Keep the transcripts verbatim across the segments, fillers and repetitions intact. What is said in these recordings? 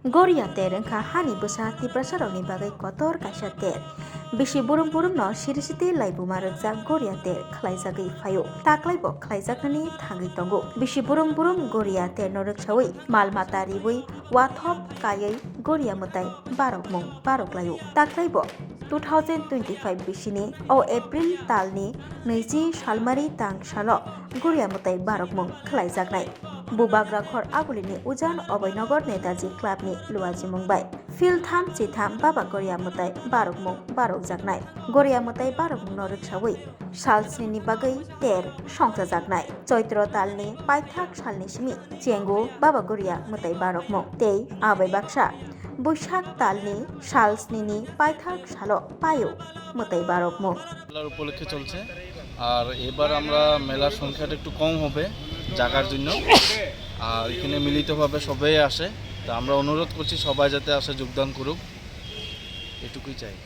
Goria ter wngkha hani bwsa Tiprasarokni bagwi kotor kaisa ter. Bisi burum burumno sirisiti laibuma rwkjak Goria ter khlaijagwi phaio. Taklaibo khlaijaknani thangwi tongo. Bisi burum burum Goria terno rwksawi mal mata riwi wathop kaiwi Goria mwtai barokmung baroklaio. Taklaibo two thousand twenty-five bisini o April talni nwichi salmari tang salo Goria mwtai barokmung khlaijaknai. Bubagra khor agulini ujan Obhainagar Netaji Clubni luajimung bai philtham chitham Baba Goria mwtai barokmung barokjaknai. Goria mwtai barokmungno rwksawi sal snini bagwi ter songchajaknai. Choitro talni paithak salni simi chengo Baba Goria mwtai barokmung tei abai baksa Boisak talni sal snini paithak salo paio mwtai barokmung. মেলার উপলক্ষে চলছে। আর এবার আমরা মেলার সংখ্যাটা একটু কম হবে জায়গার জন্য। আর এখানে মিলিতভাবে সবাই আসে। তো আমরা অনুরোধ করছি সবাই যাতে আসে, যোগদান করুক, এটুকুই চাই।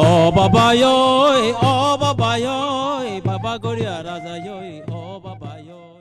O baba yoi, o baba yoi, baba Goria raja yoi, o baba yoi.